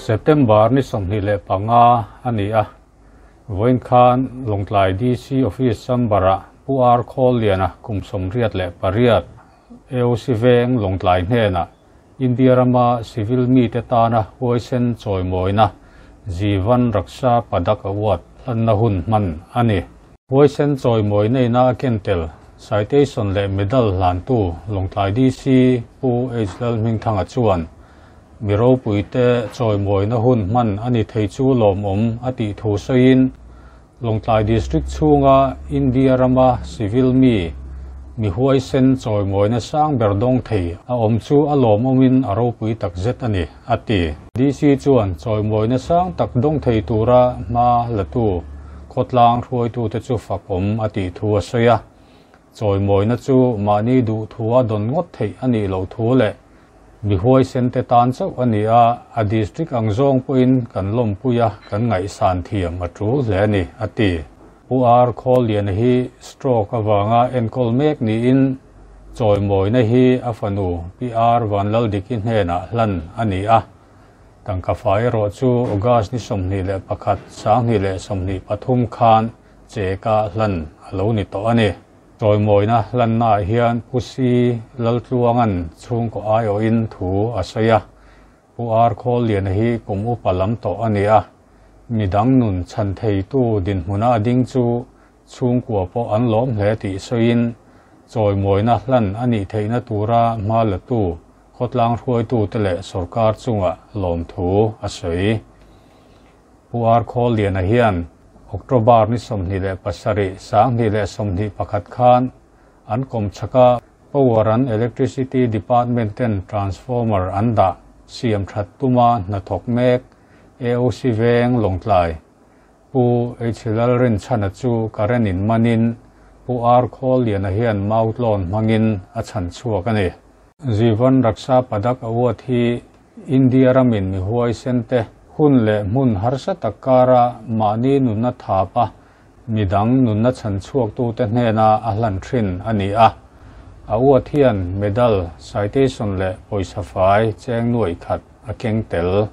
September ni 25 a ni a, vawiin khan Lawngtlai DC Office Chamber-ah Pu Ar Khawlliana kum 88 AOC Veng Lawngtlai hnenah India rama civil mite tana huaisen chawimawina Jeevan Raksha Padak Award hlanna hun hman a ni. Huaisen chawimawina ina a ken tel citation leh medal hlantu Lawngtlai DC Pu H Lalhmingthanga chuan mi ropuite chawimawina hun hman a ni thei chu lawmawm a tih thu sawiin Lawngtlai District chhunga India rama civil mi mi huaisen chawimawina sang ber dawng thei a awm chu a lawmawmin a ropui tak zet a ni, a ti. DC chuan chawimawina sang tak dawng thei tura hma latu khawtlang hruaitute chu fakawm a tih thu a sawi a. Chawimawina chu mahni duh thu a dawn ngawt theih a nih loh thu leh mi huaisen te tan chauh a ni a, a district ang zawng pawhin kan lawmpui a, kan ngaihsan thiam a tul hle a ni, a ti. Pu Ar Khawlliana hi stroke avanga enkawl mek niin chawimawina hi a fanu Pi Ar Vanlaldiki hnenah hlan a ni a. Tangka fai erawh chu August ni 21, 2023 khan cheka hlan a lo ni tawh a ni. Chawimawina hlannaah hian Pu C Laltluanga'n chhungkaw aiawhin thu a sawi a. Pu Ar Khawlliana hi kum upa lam tawh a ni a. Midang nun chhan theitu dinhmuna a ding chu chhungkua pawh an lawm hle tih sawiin chawimawina hlan a nih theihna tura hma latu khawtlang hruaitute leh sorkar chungah lawmthu a sawi. Pu Ar Khawlliana hian October ni 27, 2021 khan an kawmchhaka Power and Electricity Department ten transformer an dah siam that tuma hnathawk mek AOC Veng Lawngtlai Pu H Lalrinchhana chu current in manin Pu Ar Khawlliana hian mautlawn hmangin a chhan chhuak a ni. Jeevan Raksha Padak Award hi India ramin mi huaisen te hun leh hmun harsa tak kara mahni nunna thapa midang nunna chhan chhuak tu te hnena a hlan thin a ni a. Award hian medal, citation leh pawisa fai cheng nuai khat a keng tel.